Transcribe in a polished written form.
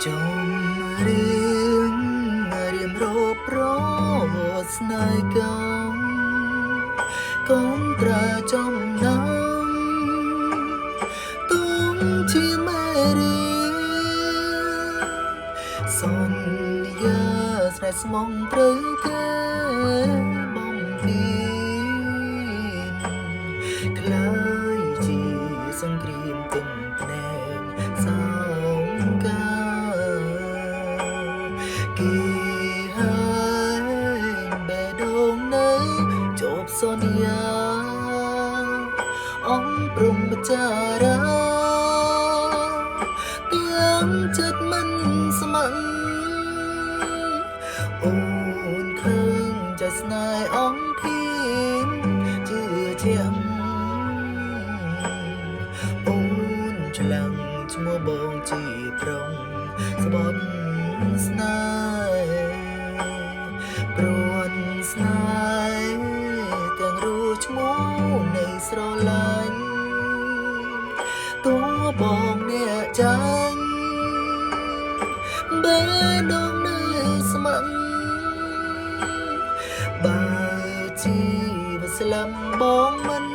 ចំរៀងរៀមរប្រវត្តិស្នេហ៍កំកុំត្រាចំណាំទុំជាមេរៀសន្យាស្នេហ៍ស្មងត្រូវគេបំពេញក្លាយជាសង្គ្រាមទឹងភ្នែកសោមកាគេហើយបេះដូងនៅជប់សន្យាអង្គព្រហ្មចារាទាំងចិត្តមិនស្ម័គ្រអូនខឹងใจស្នេហ៍អង្គភីមជឿជាក់អូនឆ្លាំងឈ្មោះបងជាប្រុងស្បត់ស្នេហ៍ព្រួនស្នេហ៍ទាំងរូឈ្មោះនៃស្រឡាញ់តួបងអ្នកចាញ់បេះដូងនៅស្ម័គ្របើជីវិតស្លឹមបងមិន